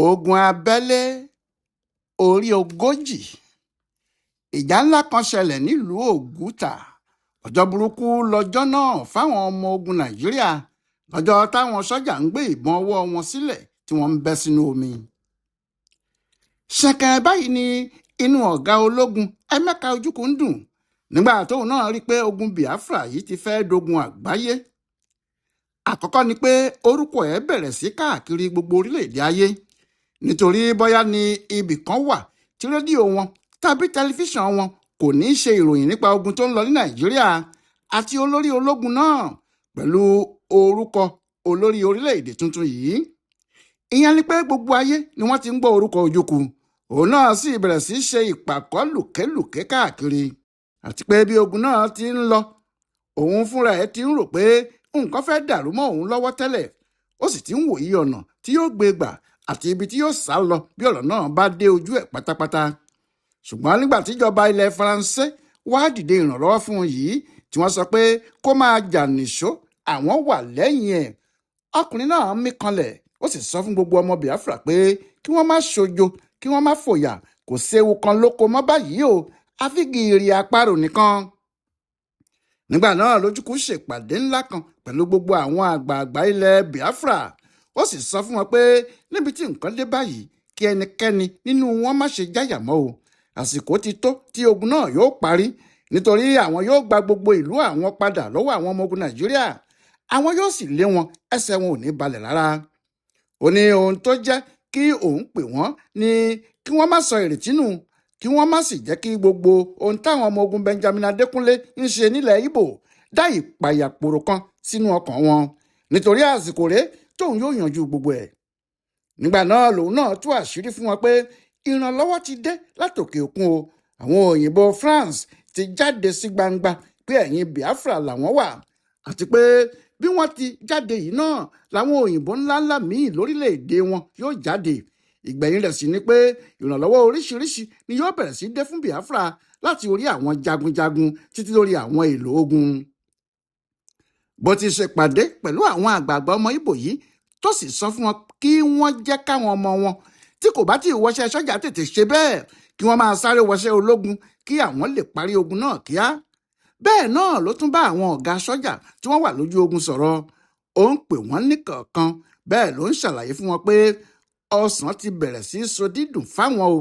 Ogun abẹ́lé orí 40. Ìjà ńlá kan ṣẹlẹ̀ nílùú Ògùtà. Ọjọ́ burúkú lọ́jọ́ náà fáwọn ọmọ ogun Nàìjíríà, lọ́jọ́ táwọn sọ́jà ń gbé ìbọn ọwọ́ wọn sílẹ̀ tí wọ́n ń bẹ́ sínú omi. Ṣẹ̀kẹ̀ báyìí ni inú ọ̀gá ológun Emeka Ojukwu ń dùn nígbà tóun náà rí i pé ogun Biafra yìí ti fẹ́ dogun àgbáyé. Àkọ́kọ́ ni pé orúkọ ẹ̀ bẹ̀rẹ̀ sí káàkiri gbogbo orílẹ̀-èdè ayé, nítorí bóyá ni ibì kan wà tí rédíò wọn tàbí tẹlifíṣàn wọn kò ní í ṣe ìròyìn nípa ogun tó ń lọ ní Nàìjíríà àti olórí ológun náà pẹ̀lú orúkọ olórí orílẹ̀-èdè tuntun yìí. Ìyẹn ni pé gbogbo ayé ni wọ́n ti ń gbọ́ orúkọ Ojukwu. Òun náà sì bẹ̀rẹ̀ sí ṣe ìpàkọ́ lùkélùké káàkiri. Àti pé bí ogun náà ti ń lọ, òun fúnra ẹ̀ ti ń rò pé nǹkan fẹ́ dàrú mọ́ òun lọ́wọ́ tẹ́lẹ̀. Ó sì ti ń wòye ọ̀nà tí yóò gbé gbà àti ibi tí yóò sá lọ bí ọ̀rọ̀ náà bá dé ojú ẹ̀ pátápátá. Ṣùgbọ́n nígbà tíjọba ilẹ̀ Faransé wá dìde ìrànlọ́wọ́ fún un yìí, tí wọ́n sọ pé kó máa jà nìṣó, àwọn wà lẹ́yìn ẹ̀. Ọkùnrin náà mí kanlẹ̀, ó sì sọ fún gbogbo ọmọ Biafra pé kí wọ́n má ṣojo, kí wọ́n má fòyà, kò séwu kan lóko mọ́ báyìí o, àfi gìrì àparò nìkan. Nígbà náà lójúkú ṣèpàdé ńlá kan pẹ̀lú gbogbo àwọn àgbààgbà ilẹ̀ Biafra. Ó sì sọ fún wọn pé níbi tí nǹkan dé báyìí, kí ẹnikẹ́ni nínú wọn má ṣe jáyà mọ́ o. Àsìkò ti tó tí ogun náà yóò parí, nítorí àwọn yóò gba gbogbo ìlú àwọn padà lọ́wọ́ àwọn ọmọ ogun Nàìjíríà. Àwọn yóò sì lé wọn, ẹsẹ̀ wọn ò ní balẹ̀ rárá. Ó ní ohun tó jẹ́ kí òun pè wọ́n ní kí wọ́n má sọ ìrètí nù, kí wọ́n má sì jẹ́ kí gbogbo ohun táwọn ọmọ ogun Benjamin Adékúnlé ń ṣe nílẹ̀ Ìgbò dá ìpayàpòrò kan sínú ọkàn wọn, nítorí àsìkò rèé tóun yóò yanjú gbogbo ẹ̀. Nígbà náà lòun náà tú àṣírí fún wọn pé ìrànlọ́wọ́ ti dé látòkè òkun o. Àwọn òyìnbó France ti jáde sí gbangba pé ẹ̀yìn Biafra làwọn wà, àti pé bí wọ́n ti jáde yìí náà làwọn òyìnbó ńláńlá míì lórílẹ̀‐èdè wọn yóò jáde. Ìgbẹ̀yìn rẹ̀ sì ni pé ìrànlọ́wọ́ oríṣiríṣi ni yóò bẹ̀rẹ̀ sí dé fún Biafra, láti orí àwọn jagunjagun títí lórí àwọn èlò ogun. Bó ti ṣe pàdé pẹ̀lú àwọn àgbààgbà ọmọ Ìgbò yìí, tó sì sọ fún wọn kí wọ́n jẹ́ káwọn ọmọ wọn tí kò bá tí ì wọṣẹ́ sọ́jà tètè ṣe bẹ́ẹ̀, kí wọ́n máa sáré wọṣẹ́ ológun kí àwọn lè parí ogun náà kíá. Bẹ́ẹ̀ náà ló tún bá àwọn ọ̀gá sọ́jà tí wọ́n wà lójú ogun sọ̀rọ̀. Ó ń pè wọ́n níkọ̀ọ̀kan, bẹ́ẹ̀ ló ń ṣàlàyé fún wọn pé ọsàn ti bẹ̀rẹ̀ sí í so dídùn fáwọn o.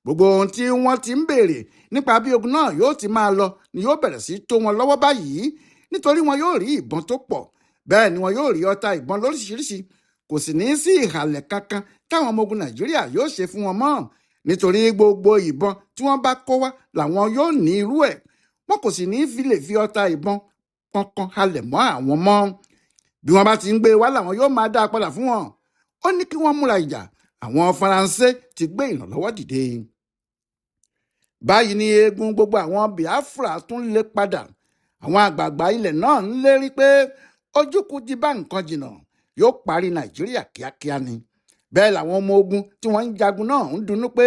Gbogbo ohun tí wọ́n ti ń béèrè nípa bí ogun náà yóò ti máa lọ ni yóò bẹ̀rẹ̀ sí tó wọn lọ́wọ́ báyìí, nítorí wọn yóò rí ìbọn tó pọ̀, bẹ́ẹ̀ ni wọn yóò rí ọta ìbọn lóríṣiríṣi. Kò sì ní sí ìhàlẹ̀ kankan táwọn ọmọ ogun Nàìjíríà yóò ṣe fún wọn mọ́, nítorí gbogbo ìbọn tí wọ́n bá kó wá làwọn yóò ní irú ẹ̀. Wọn kò sì ní fi lè fi ọta ìbọn kankan halẹ̀ mọ́ àwọn mọ́. Bí wọ́n bá ti ń gbé wá làwọn yóò máa dá a padà fún wọn. Ó ní kí wọ́n múra ìjà, àwọn Faransé ti gbé ìrànlọ́wọ́ dìde. Báyìí ni eegun gbogbo àwọn Biafra tún lé padà. Àwọn àgbààgbà ilẹ̀ náà ń lérí pé Ojukwu ti bá nǹkan jìnnà, yóò parí Nàìjíríà kíákíá ni. Bẹ́ẹ̀ làwọn ọmọ ogun tí wọ́n ń jagun náà ń dunnú pé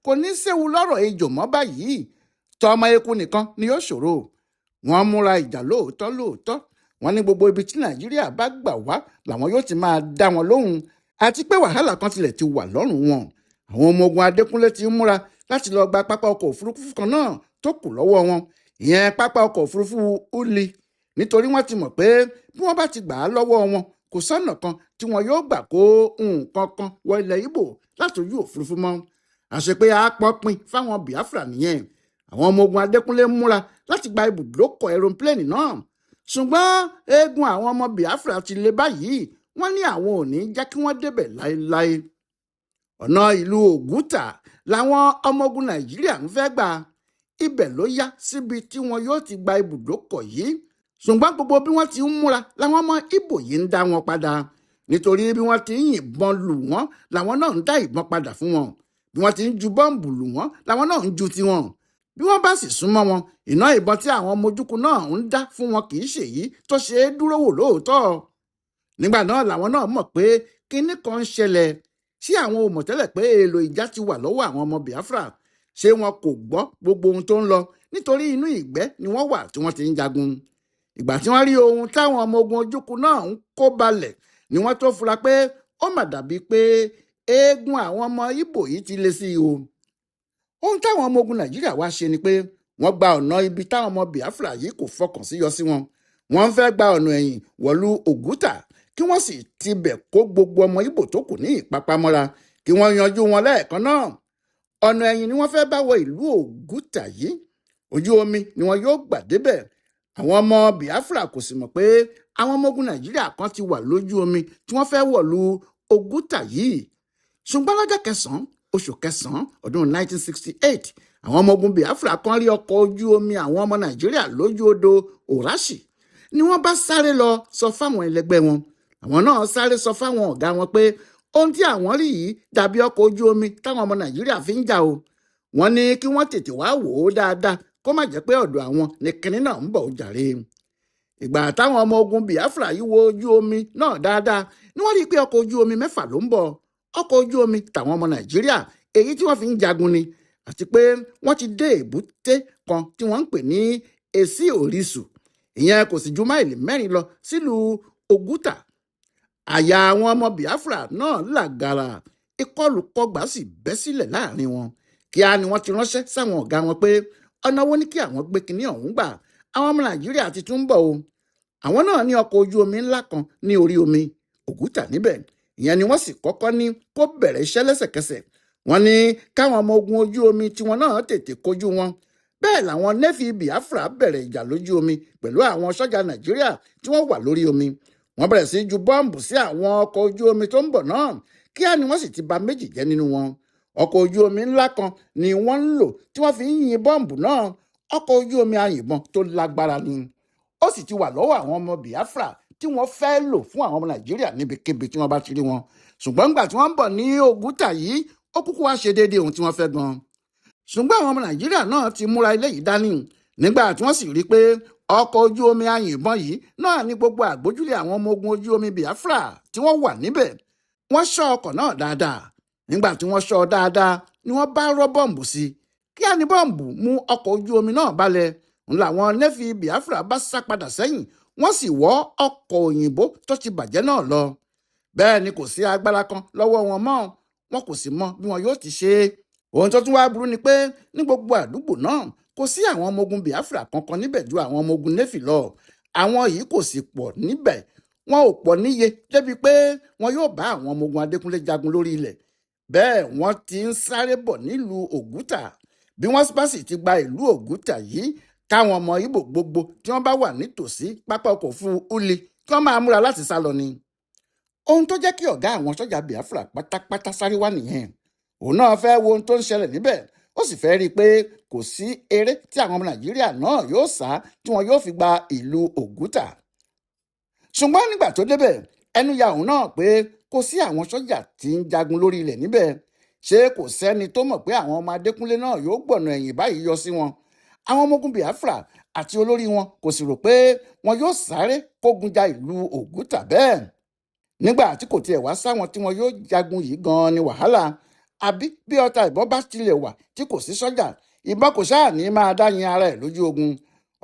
kò ní séwu lọ́rọ̀ ejò mọ́ báyìí, tọmọ eku nìkan ni yóò ṣòro. Wọ́n múra ìjà lóòótọ́ lóòótọ́. Wọ́n ní gbogbo ibi tí Nàìjíríà bá gbà wá làwọn yóò ti máa dá wọn lóhùn, àti pé wàhálà kan tilẹ̀ ti wà lọ́rùn wọn. Àwọn ọmọ ogun Adékúnlé ti ń múra láti lọ gba pápá ọkọ̀ òfurufú kan náà tó kù lọ́wọ́ wọn, ìyẹn pápá ọkọ̀ òfurufú Uli, nítorí wọ́n ti mọ̀ pé bí wọ́n bá ti gbà á lọ́wọ́ wọn, kò sọ́nà kan tí wọn yóò gbà kó nǹkan kan wọ ilẹ̀ Ìgbò látòjú òfurufú mọ́. Àṣepé àápọn pin fáwọn Biafra nìyẹn. Àwọn ọmọ ogun Adékúnlé ń múra láti gba ibùdókọ̀ aeroplane náà, ṣùgbọ́n eegun àwọn ọmọ Biafra ti le báyìí. Wọ́n ní àwọn ò ní jẹ́ kí wọ́n débẹ̀ láéláé. Ọ̀nà ìlú Ògùtà làwọn ọmọ ogun Nàìjíríà ń fẹ́ gbà. Ibẹ̀ ló yá síbi tí wọn yóò ti gba ibùdókọ̀ yìí. Ṣùgbọ́n gbogbo bí wọ́n ti ń múra làwọn ọmọ Ìgbò yìí ń dá wọn padà, nítorí bí wọ́n ti ń yìnbọn lù wọ́n làwọn náà ń dá ìbọn padà fún wọn. Bí wọ́n ti ń ju bọ́ǹbù lù wọ́n làwọn náà ń ju tiwọn. Bí wọ́n bá sì súnmọ́ wọn, iná ìbọn tí àwọn ọmọ Ojukwu náà ń dá fún wọn kì í ṣèyí tó ṣe é dúró wò lóòótọ́. Nígbà náà làwọn náà mọ̀ pé kinní kan ń ṣẹlẹ̀. Ṣé àwọn ò mọ̀ tẹ́lẹ̀ pé èèlò ìjà ti wà lọ́wọ́ àwọn ọmọ Biafra? Ṣé wọn kò gbọ́ gbogbo ohun tó ń lọ? Nítorí inú ìgbẹ́ ni wọ́n wà tí wọ́n ti ń jagun. Ìgbà tí wọ́n rí ohun táwọn ọmọ ogun Ojukwu náà ń kó balẹ̀ ni wọ́n tó fura pé ó mà dàbí pé Eegun àwọn ọmọ Ìgbò yìí ti le sí i o. Ohun táwọn ọmọ ogun Nàìjíríà wá ṣe ni pé wọ́n gba ọ̀nà ibi táwọn ọmọ Biafra yìí kò fọkàn sí yọ sí wọn. Wọ́n ń fẹ́ gba ọ̀nà ẹ̀yìn wọ̀lú Ògútà kí wọ́n sì tibẹ̀ kó gbogbo ọmọ Ìgbò tó kù ní ìpapámọ́ra kí wọ́n yanjú wọn lẹ́ẹ̀kan náà. Ọ̀nà ẹ̀yìn ni wọ́n fẹ́ bá wọ ìlú Ògútà yìí. Ojú omi ni wọn yóò gbà débẹ̀. Àwọn ọmọ Biafra kò sì mọ̀ pé àwọn ọmọ ogun Nàìjíríà kan ti wà lójú omi tí wọ́n fẹ́ wọ̀lú Ògútà yìí. Ṣùgbọ́n lọ́jọ́ kẹsàn-án oṣù kẹsàn-án ọdún 1968, àwọn ọmọ ogun Biafra kan rí ọkọ̀ ojú omi àwọn ọmọ Nàìjíríà lójú odò Orashi ni wọ́n bá sáré lọ sọ fáwọn ẹlẹgbẹ́ wọn. Àwọn náà sáré sọ fáwọn ọ̀gá wọn pé ohun tí àwọn rí yìí dàbí ọkọ̀ ojú omi táwọn ọmọ Nàìjíríà fi ń jà o. Wọ́n ní kí wọ́n tètè wá wò ó dáadáa kó má jẹ́ pé ọ̀dọ̀ àwọn ní kinní náà ń bọ̀ ó jàre. Ìgbà táwọn ọmọ ogun Biafra yìí wo ojú omi náà dáadáa ni wọ́n rí i pé ọkọ̀ ojú omi mẹ́fà ló ń bọ̀. Ọkọ̀ ojú omi tàwọn ọmọ Nàìjíríà èyí tí wọ́n fi ń jagun ni, àti pé wọ́n ti dé èbúté kan tí wọ́n ń pè ní Èsì Òrìṣù. Ìyẹn kò sì ju máìlì 4 lọ sílùú Ògútà. Àyà àwọn ọmọ Biafra náà làgàrà, ìkọlùkọgbà sì bẹ́ sílẹ̀ láàrin wọn. Kíá ni wọ́n ti ránṣẹ́ sáwọn ọ̀gá wọn pé ọ̀nà wo ni kí àwọn gbé kinní ọ̀hún gbà, àwọn ọmọ Nàìjíríà ti tún ń bọ̀ o. Àwọn náà ní ọkọ̀ ojú omi ńlá kan ní orí omi Ògútà níbẹ̀. Ìyẹn ni wọ́n sì kọ́kọ́ ní kó bẹ̀rẹ̀ iṣẹ́ lẹ́sẹ̀kẹsẹ̀. Wọ́n ní káwọn ọmọ ogun ojú omi tiwọn náà tètè kojú wọn. Bẹ́ẹ̀ làwọn nẹ́fì Biafra bẹ̀rẹ̀ ìjà lójú omi pẹ̀lú àwọn sọ́jà Nàìjíríà tí wọ́n wà lórí omi. Wọ́n bẹ̀rẹ̀ sí ju bọ́ǹbù sí àwọn ọkọ̀ ojú omi tó ń bọ̀ náà. Kíá ni wọ́n sì ti ba méjì jẹ́ nínú wọn. Ọkọ̀ ojú omi ńlá kan ni wọ́n ń lò tí wọ́n fi ń yin bọ́ǹbù náà. Ọkọ̀ ojú omi ayìnbọn tó lágbára ni. Ó sì ti wà lọ́wọ́ àwọn ọmọ Biafra tí wọ́n fẹ́ lò fún àwọn ọmọ Nàìjíríà níbikíbi tí wọ́n bá ti rí wọn. Ṣùgbọ́n nígbà tí wọ́n ń bọ̀ ní Ògútà yìí, ó kúkú wá ṣe déédéé ohun tí wọ́n fẹ́ gan. Ṣùgbọ́n àwọn ọmọ Nàìjíríà náà ti múra ilé yìí dání. Nígbà tí wọ́n sì rí i pé ọkọ̀ ojú omi ayìnbọn yìí náà ní gbogbo àgbójúlé àwọn ọmọ ogun ojú omi Biafra tí wọ́n wà níbẹ̀. Wọ́n ṣọ́ ọkọ̀ náà dáadáa. Nígbà tí wọ́n ṣọ́ dáadáa ni wọ́n bá rọ́ bọ́ǹbù sí i. Kíá ni bọ́ǹbù mú ọkọ̀ ojú omi náà balẹ̀. Ń làwọn nẹ́fì Biafra bá sá padà sẹ́yìn, wọ́n sì wọ́ ọkọ̀ òyìnbó tó ti bàjẹ́ náà lọ. Bẹ́ẹ̀ ni kò sí agbára kan lọ́wọ́ wọn mọ́, wọn kò sì mọ bí wọn yóò ti ṣe é. Ohun tó tún wá burú ni pé ní gbogbo àdúgbò náà kò sí àwọn ọmọ ogun Biafra kankan níbẹ̀ ju àwọn ọmọ ogun nẹ́fì lọ. Àwọn yìí kò sì pọ̀ níbẹ̀, wọn ò pọ̀ níye débi pé wọn yóò bá àwọn ọmọ ogun Adékúnlé jagun lórí ilẹ̀. Bẹ́ẹ̀ wọ́n ti ń sáré bọ̀ nílùú Ògútà. Bí wọ́n bá sì ti gba ìlú Ògútà yìí, káwọn ọmọ Ìgbò gbogbo tí wọ́n bá wà nítòsí pápá ọkọ̀ òfurufú Uli kí wọ́n máa múra láti sá lọ ni. Ohun tó jẹ́ kí ọ̀gá àwọn sọ́jà Biafra pátápátá sáré wá nìyẹn. Òun náà fẹ́ wo ohun tó ń ṣẹlẹ̀ níbẹ̀, ó sì fẹ́ rí i pé kò sí eré tí àwọn ọmọ Nàìjíríà náà yóò sá tí wọn yóò fi gba ìlú Ògútà. Ṣùgbọ́n nígbà tó débẹ̀, ẹnu ya òun náà pé kò sí àwọn sọ́jà tí ń jagun lórí ilẹ̀ níbẹ̀. Ṣé kò sẹ́ni tó mọ̀ pé àwọn ọmọ Adékúnlé náà yóò gbọ̀nà ẹ̀yìn báyìí yọ sí wọn? Àwọn ọmọ ogun Biafra àti olórí wọn kò sì rò pé wọn yóò sáré kógun ja ìlú Ògútà bẹ́ẹ̀. Nígbà tí kò tiẹ̀ wá sáwọn tí wọn yóò jagun yìí gan-an ni wàhálà. Àbí bí ọta ìbọn bá tilẹ̀ wà tí kò sí sọ́jà, ìbọn kò sáà ní máa dáyin ara ẹ̀ lójú ogun.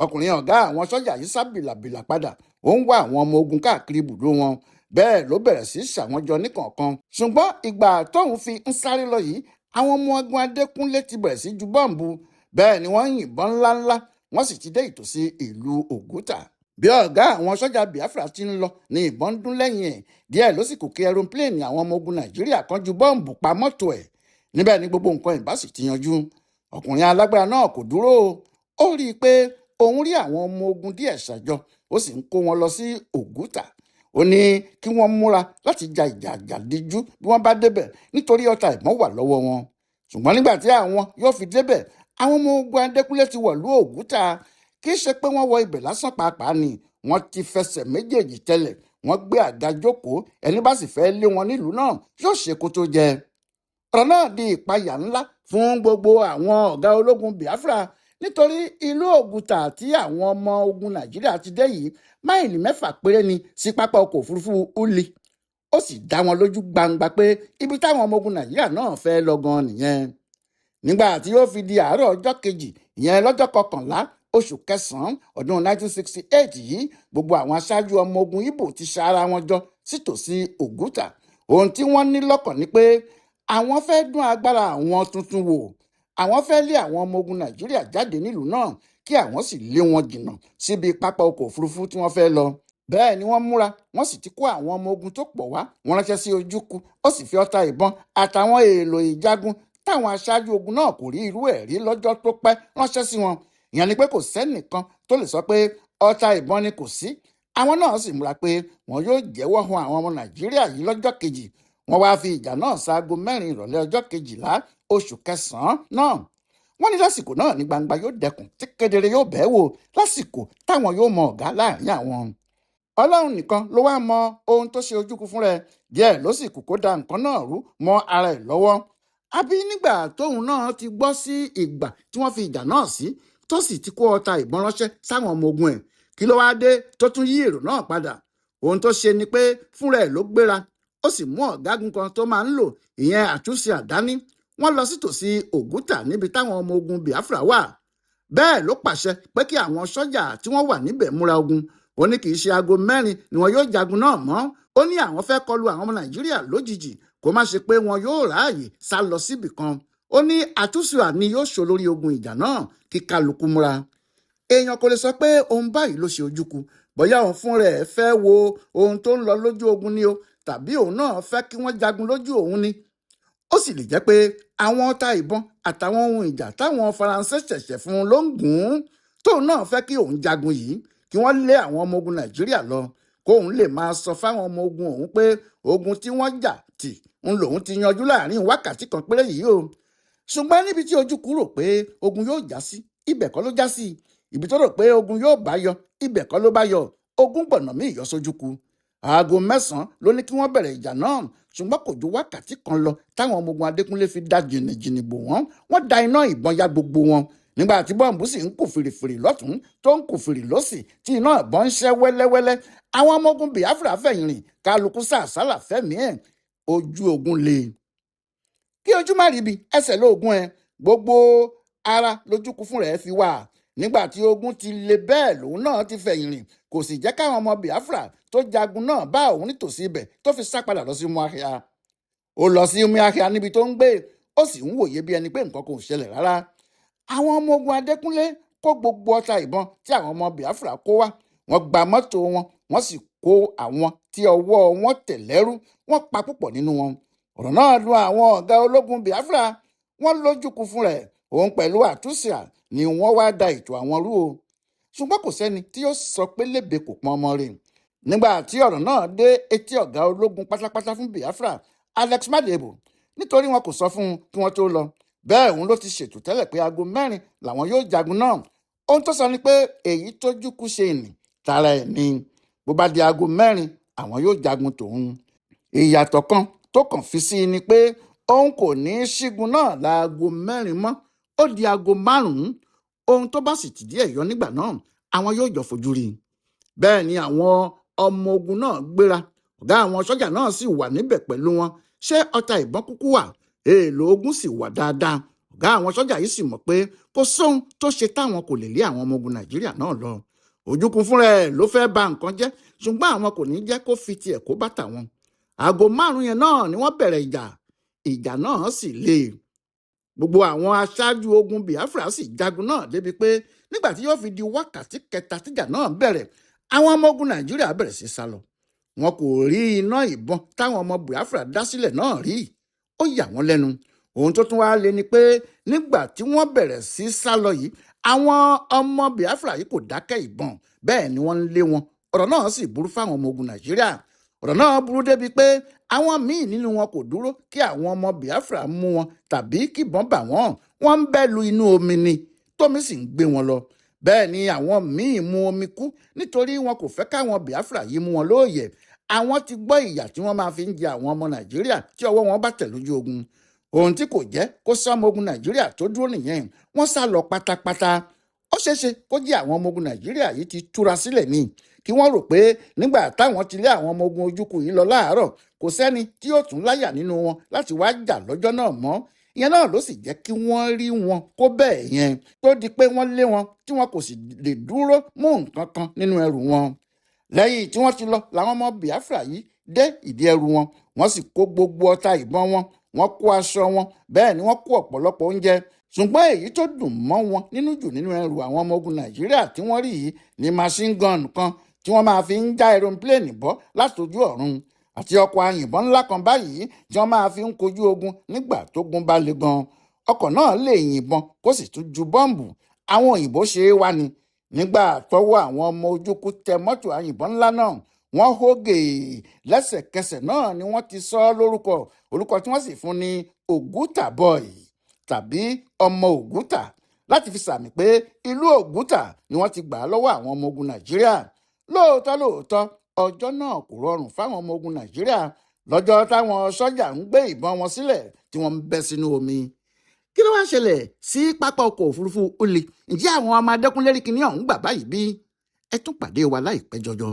Ọkùnrin ọ̀gá àwọn sọ́jà yìí sá bìlàbìlà padà, ó ń wá àwọn ọmọ ogun káàkiri ibùdó wọn. Bẹ́ẹ̀ ló bẹ̀rẹ̀ sí ṣàwọn jọ níkọ̀ọ̀kan. Ṣùgbọ́n ìgbà tóun fi ń sáré lọ yìí, àwọn ọmọ ogun Adékúnlé ti bẹ̀rẹ̀ sí ju bọ́ǹbù. Bẹ́ẹ̀ ni wọ́n ń yìnbọn ńláńlá, wọ́n sì ti dé ìtòsí ìlú Ògútà. Bí ọ̀gá àwọn sọ́jà Biafra ti ń lọ ni ìbọn ń dún lẹ́yìn ẹ̀. Díẹ̀ ló sì kù kí ẹrọpílẹ̀nì àwọn ọmọ ogun Nàìjíríà kan ju bọ́ǹbù pa mọ́tò ẹ̀. Níbẹ̀ ni gbogbo nǹkan ìbá sì ti yanjú. Ọkùnrin alágbára náà kò dúró. Ó rí i pé òun rí àwọn ọmọ ogun díẹ̀ ṣàjọ, ó sì ń kó wọn lọ sí Ògútà. Ó ní kí wọ́n múra láti ja ìjà àjàdíjú bí wọ́n bá débẹ̀ nítorí ọta ìbọn wà lọ́wọ́ wọn. Ṣùgbọ́n nígbà tí àwọn yóò fi débẹ̀, àwọn ọmọ ogun Adékúnlé ti wọ̀lú Ògútà. Kì í ṣe pé wọ́n wọ ibẹ̀ lásán pàápàá ni, wọ́n ti fẹsẹ̀ méjèèjì tẹlẹ̀, wọ́n gbé àga jókòó. Ẹni bá sì fẹ́ lé wọn nílùú náà yóò ṣe kó tó jẹ. Ọ̀rọ̀ náà di ìpayà ńlá fún gbogbo àwọn ọ̀gá ológun Biafra nítorí ìlú Ògútà tí àwọn ọmọ ogun Nàìjíríà ti dé yìí máìlì 6 péré ni sí pápá ọkọ̀ òfurufú Uli. Ó sì dá wọn lójú gbangba pé ibi táwọn ọmọ ogun Nàìjíríà náà fẹ́ lọ gan nìyẹn. Nígbà tí yóò fi di àárọ̀ ọjọ́ kejì, ìyẹn lọ́jọ́ kọkànlá oṣù kẹsàn-án ọdún 1968 yìí, gbogbo àwọn aṣáájú ọmọ ogun Ìgbò ti ṣa ara wọn jọ sítòsí Ògútà. Ohun tí wọ́n ní lọ́kàn ni pé Àwọn fẹ́ dún agbára àwọn tuntun wò. Àwọn fẹ́ lé àwọn ọmọ ogun Nàìjíríà jáde nílùú náà kí àwọn sì lé wọn jìnnà síbi pápá ọkọ̀ òfurufú tí wọ́n fẹ́ lọ. Bẹ́ẹ̀ ni wọ́n múra, wọ́n sì ti kó àwọn ọmọ ogun tó pọ̀ wá. Wọ́n ránṣẹ́ sí Ojukwu, ó sì fi ọta ìbọn àtàwọn èèlò ìjagun táwọn aṣáájú ogun náà kò rí irú ẹ̀ rí lọ́jọ́ tó pẹ́ ránṣẹ́ sí wọn. Ìyẹn ni pé kò sẹ́nìkan tó lè sọ pé ọta ìbọn ni kò sí. Àwọn náà sì múra pé wọn yóò jẹ́wọ́ han àwọn ọmọ Nàìjíríà yìí lọ́jọ́ kejì. Wọ́n wáá fi ìjà náà ṣaago 4 ìrọ̀lẹ́ ọjọ́ 12 oṣù kẹsàn-án náà. Wọ́n ní lásìkò náà ní gbangba yóò dẹkùn tí kedere yóò bẹ́ẹ̀ wò lásìkò táwọn yóò mọ ọ̀gá láàrin àwọn. Ọlọ́run nìkan ló wá mọ ohun tó ṣe Ojukwu fúnra ẹ̀. Díẹ̀ ló sì kù kó da nǹkan náà rú mọ́ ara ẹ̀ lọ́wọ́. Àbí nígbà tóun náà ti gbọ́ sí ìgbà tí wọ́n fi ìjà náà sí, tó sì ti kó ọta ìbọn ránṣẹ́ sáwọn ọmọ ogun ẹ̀, kí ló wáá dé tó tún yí èrò náà padà? Ohun tó ṣe ni pé fúnra ẹ̀ ló gbéra, ó sì mú ọ̀gágun kan tó máa ń lò, ìyẹn Àtúnṣe Àdání. Wọ́n lọ sítòsí Ògútà níbi táwọn ọmọ ogun Biafra wà. Bẹ́ẹ̀ ló pàṣẹ pé kí àwọn sọ́jà tí wọ́n wà níbẹ̀ múra ogun. Ó ní kì í ṣe aago 4 ni wọn yóò jagun náà mọ́. Ó ní àwọn fẹ́ kọlu àwọn ọmọ Nàìjíríà lójijì, kó má ṣe pé wọn yóò ráàyè sá lọ síbì kan. Ó ní Àtúnṣe ni yóò ṣolórí ogun ìjà náà, kí kálukú múra. Èèyàn kò lè sọ pé ohun báyìí ló ṣe Ojukwu. Bóyá òun fún rẹ̀ fẹ́ wo ohun tó ń lọ lójú ogun ni o, tàbí òun náà fẹ́ kí wọ́n jagun lójú òun ni. Ó sì lè jẹ́ pé àwọn ọta ìbọn àtàwọn ohun ìjà táwọn Faransé ṣẹ̀ṣẹ̀ fún un ló ń gùn ún, tóun náà fẹ́ kí òun jagun yìí, kí wọ́n lé àwọn ọmọ ogun Nàìjíríà lọ, kóun lè máa sọ fáwọn ọmọ ogun òun pé ogun tí wọ́n jà tì ń lòun ti yanjú láàrin wákàtí kan péré yìí o. Ṣùgbọ́n níbi tí Ojukwu rò pé ogun yóò já sí, ibẹ̀ kọ́ ló já sí. Ibi tó rò pé ogun yóò bá yọ, ibẹ̀ kọ́ ló bá yọ. Ogun gbọ̀nà míì yọ sójúkú. Aago 9 ló ní kí wọ́n bẹ̀rẹ̀ ìjà náà, ṣùgbọ́n kò ju wákàtí kan lọ táwọn ọmọ ogun Adékúnlé fi dá jìnnìjìnnì bò wọ́n. Wọ́n da iná ìbọn ya gbogbo wọn. Nígbà tí bọ́ǹbù sì ń kù fìrìfìrì lọ́tún tó ń kù fìrì lọ́sì, tí iná ìbọn ń ṣẹ́ wẹ́lẹ́wẹ́lẹ́, àwọn ọmọ ogun Biafra fẹ̀yìn rìn, kálukú sàsálà fẹ́mi ẹ̀. Ojú ogun le. Kí ojú má ríbi ẹsẹ̀ lóògùn ẹ, gbogbo ara lójúkú fún rẹ̀ fi wà. Nígbà tí ogun ti le bẹ́ẹ̀ lòun náà ti fẹ̀yìn rìn, kò sì jẹ́ káwọn ọmọ Biafra tó jagun náà bá òun nítòsí ibẹ̀ tó fi sá padà lọ sí Umuahia. Ó lọ sí Umuahia níbi tó ń gbé, ó sì ń wòye bí ẹni pé nǹkan kò ṣẹlẹ̀ rárá. Àwọn ọmọ ogun Adékúnlé kó gbogbo ọta ìbọn tí àwọn ọmọ Biafra kó wá. Wọ́n gba mọ́tò wọn, wọ́n sì kó àwọn tí ọwọ́ wọn tẹ̀ lẹ́rú, wọ́n pa púpọ̀ nínú wọn. Ọ̀rọ̀ náà dùn àwọn ọ̀gá ológun Biafra. Wọ́n lójúkú fún rẹ̀, òun pẹ̀lú Àtúnṣe ni wọ́n wá da ètò àwọn rú o. Ṣùgbọ́n kò sẹ́ni tí yóò sọ pé lébè kò pọn ọmọ rẹ̀. Nígbà tí ọ̀rọ̀ náà dé etí ọ̀gá ológun pátápátá fún Biafra, Alex Madebo, nítorí wọn kò sọ fún un kí wọ́n tó lọ. Bẹ́ẹ̀ òun ló ti ṣètò tẹ́lẹ̀ pé aago 4 làwọn yóò jagun náà. Ohun tó sọ ni pé èyí tójúkú ṣe nì tara ẹ̀ ni. Bó bá di aago 4 àwọn yóò jagun tòun. Ìyàtọ̀ kan tó kàn fi sí ni pé òun kò ní í ṣígun náà láago 4 mọ́, ó di aago 5. Ohun tó bá sì ti díẹ̀ yọ nígbà náà, àwọn yóò jọ fojú rí i. Bẹ́ẹ̀ ni àwọn ọmọ ogun náà gbéra. Ọ̀gá àwọn sọ́jà náà sì wà níbẹ̀ pẹ̀lú wọn. Ṣé ọta ìbọn kúkú wà? Èèlò ogun sì wà dáadáa. Ọ̀gá àwọn sọ́jà yìí sì mọ̀ pé kò sóhun tó ṣe táwọn kò lè lé àwọn ọmọ ogun Nàìjíríà náà lọ. Ojukwu fúnra ẹ̀ ló fẹ́ ba nǹkan jẹ́, ṣùgbọ́n àwọn kò ní jẹ́ kó fi tiẹ̀ kó bàtà wọn. Aago 5 yẹn náà ni wọ́n bẹ̀rẹ̀ ìjà. Ìjà náà sì le. Gbogbo àwọn aṣáájú ogun Biafra sì jagun náà débi pé nígbà tí yóò fi di wákàtí 3 tíjà náà bẹ̀rẹ̀, àwọn ọmọ ogun Nàìjíríà bẹ̀rẹ̀ sí sá lọ. Wọn kò rí iná ìbọn táwọn ọmọ Biafra dá sílẹ̀ náà rí. Ó yà wọ́n lẹ́nu. Ohun tó tún wá lé ni pé nígbà tí wọ́n bẹ̀rẹ̀ sí sá lọ yìí, àwọn ọmọ Biafra yìí kò dákẹ́ ìbọn, bẹ́ẹ̀ ni wọ́n ń lé wọn. Ọ̀rọ̀ náà sì burú fáwọn ọmọ ogun Nàìjíríà. Ọ̀rọ̀ náà burú débi pé àwọn míì nínú wọn kò dúró kí àwọn ọmọ Biafra mú wọn tàbí kíbọn bà wọ́n. Wọ́n ń bẹ́ lu inú omi ni, tómi sì ń gbé wọn lọ. Bẹ́ẹ̀ ni àwọn míì mu omi kú nítorí wọn kò fẹ́ káwọn Biafra yìí mú wọn lóòyẹ̀. Àwọn ti gbọ́ ìyà tí wọ́n máa fi ń jẹ àwọn ọmọ Nàìjíríà tí ọwọ́ wọn bá tẹ̀ lójú ogun. Ohun tí kò jẹ́ kó sọ́mọ ogun Nàìjíríà tó dúró nìyẹn. Wọ́n sá lọ pátápátá. Ó ṣeéṣe kó jẹ́ àwọn ọmọ ogun Nàìjíríà yìí ti túra sílẹ̀ ni, kí wọ́n rò pé nígbà táwọn ti lé àwọn ọmọ ogun Ojukwu yìí lọ láàárọ̀, kò sẹ́ni tí yóò tún láyà nínú wọn láti wá jà lọ́jọ́ náà mọ́. Ìyẹn náà ló sì jẹ́ kí wọ́n rí wọn kó bẹ́ẹ̀ yẹn, tó di pé wọ́n lé wọn tí wọn kò sì lè dúró mú nǹkan kan nínú ẹrù wọn. Lẹ́yìn tí wọ́n ti lọ làwọn ọmọ Biafra yìí dé ìdí ẹrù wọn, wọ́n sì kó gbogbo ọta ìbọn wọn, Wọ́n kó aṣọ wọn, bẹ́ẹ̀ ni wọ́n kó ọ̀pọ̀lọpọ̀ oúnjẹ. Ṣùgbọ́n èyí tó dùn mọ́ wọn nínú jù nínú ẹrù àwọn ọmọ ogun Nàìjíríà tí wọ́n rí yìí ní machine gun kan tí wọ́n máa fi ń já aeroplane bọ́ látojú ọ̀run, àti ọkọ̀ ayìnbọn ńlá kan báyìí tí wọ́n máa fi ń kojú ogun nígbà tógun bá le gan. Ọkọ̀ náà lè yìnbọn kó sì tún ju bọ́ǹbù. Àwọn òyìnbó ṣe é wá ni. Nígbà tọ́wọ́ àwọn ọmọ Ojukwu tẹ mọ́tò ayìnbọn ńlá náà, wọ́n hógè. Lẹ́sẹ̀kẹsẹ̀ náà ni wọ́n ti sọ ọ́ lórúkọ. Orúkọ tí wọ́n sì fún ní Ògútà Boy tàbí ọmọ Ògútà, láti fi sàmì pé ìlú Ògútà ni wọ́n ti gbà á lọ́wọ́ àwọn ọmọ ogun Nàìjíríà. Lóòótọ́ lóòótọ́, ọjọ́ náà kò rọrùn fáwọn ọmọ ogun Nàìjíríà lọ́jọ́ táwọn sọ́jà ń gbé ìbọn wọn sílẹ̀ tí wọ́n ń bẹ́ sínú omi. Kí ló wá ṣẹlẹ̀ sí pápá ọkọ̀ òfurufú Uli? Ǹjẹ́ àwọn ọmọ Adékúnlé rí kinní ọ̀hún gbà báyìí bí? Ẹ tún pàdé wa láìpẹ́ jọjọ.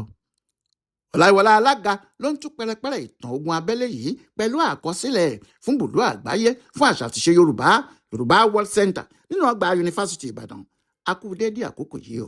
Ọláìwọlá Alága ló ń tú pẹrẹpẹrẹ ìtàn ogun abẹ́lé yìí pẹ̀lú àkọsílẹ̀ fún bùdó àgbáyé fún àṣà àtiṣe Yorùbá, Yorùbá World Center, nínú ọgbà Yunifásitì Ìbàdàn. A kú déédéé àkókò yìí o.